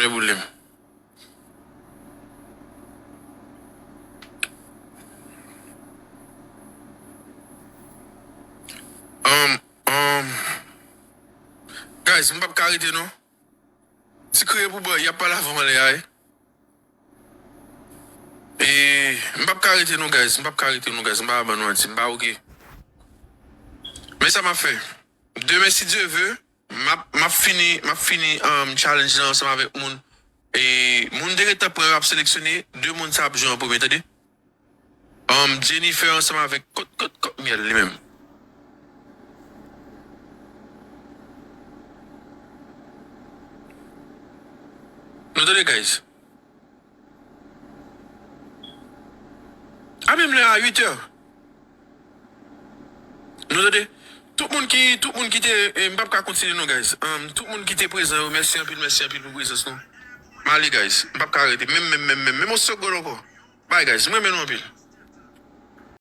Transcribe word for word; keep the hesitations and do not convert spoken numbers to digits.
Boule m. Um, um, guys, m p ap ka rete non. Ti kriye pou bòy, y ap pale avè w anlè a, wi. E, m p ap ka rete non, guys. M p ap ka rete non, guys. M pa ban nou manti. M pa oke. Men sa m ap fè. Demen, si Dye ve, m ap, m ap fini, m ap fini um, challenge lan ansanm avèk moun. E moun te gentan pran, yo ap seleksyone. De moun sa ap jwe an premye, tande. Um, Jennifer ansanm avèk kot, kot, kot myèl li menm. Nou tande, guys? A menm lè a uit è. Nou tande? Tout moun ki, tout moun ki te, eh, m p ap ka kontinye non, guys. Um, tout moun ki te prezan yo, mèsi anpil, mèsi anpil pou prezans nou. M ale, guys. M p ap ka rete. Menm, menm, menm, menm. Menm yon segonn ankò. Bye, guys. M renmen nou anpil.